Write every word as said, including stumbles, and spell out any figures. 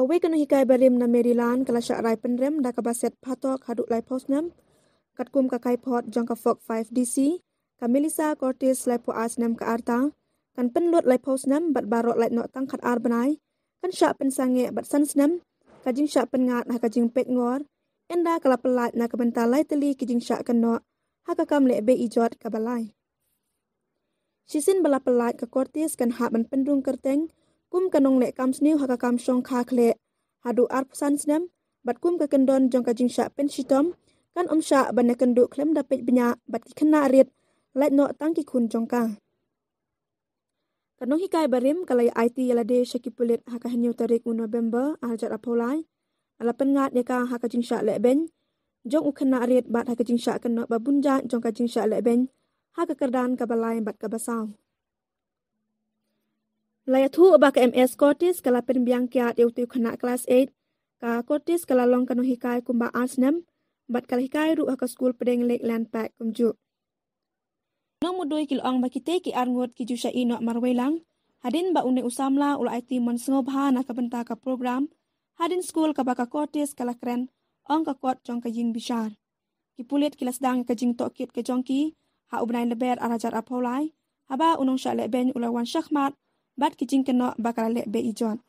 Kawei ka nonghikai barim na Maryland ka la shah rai pynrem da kaba set phatok haduh laiphew snem. Katkum ka kaiphod jong ka Fox Five D C, ka Melissa Curtis, laiphew ar snem ka rta, kan pynlut laiphew snem bad baroh lait noh tang khatar bnai kan shah pynsangeh bad san snem ka jingshah pynngat ha ka jingpeit ngor, ynda ka la pyllait na ka bynta lai tylli ki jingshah kynnoh ha ka kam leh bei ijot kaba lai. Shisien ba la pyllait, ka Curtis kan hap ban pynrung kyrteng kum ka nongleh kam sniew ha ka kam shongkha khleh haduh arphew san snem, bad kum ka kyndon jong ka jingshah pynshitom kan ym shah ban ïakynduh khlem da peit bniah bad ki khynnah rit, lait noh tang ki khun jong ka. Ka nonghikai barim ka la ïa aiti ïa lade sha ki pulit ha ka hynñiew tarik u November ar hajar arphew lai. La pynngat ïa ka ha ka jingshah lehbeiñ jong u khynnah rit bad ha ka jingshah kynnoh ba bun jait jong ka jingshah lehbeiñ ha ka kyrdan kaba lai bad kaba saw. La ïathuh ba ka M S Curtis ka la pynbiang kiad ïa utu u khynnah klas eight. Ka Curtis ka la long ka nonghikai kumba ar snem bad ka la hikai ruh ha ka skul pdeng Lakeland Park kumjuh. Nongmudui ki la ong ba kitei ki arngut ki ju shah ïehnoh marwei lang hadien ba une u samla u la aiti mon sngewbha na ka bynta ka program hadien skul kaba ka Curtis ka la kren, ong ka kot jong ka ïing bishar. Ki pulit ki la sdang ïa ka jingtohkit ka jong ki ha u bnai Lber ar hajar arphew lai, haba u nongshah lehbeiñ u la wan shakhmat bad ki jingkynnoh ba ka la leh bei ijot.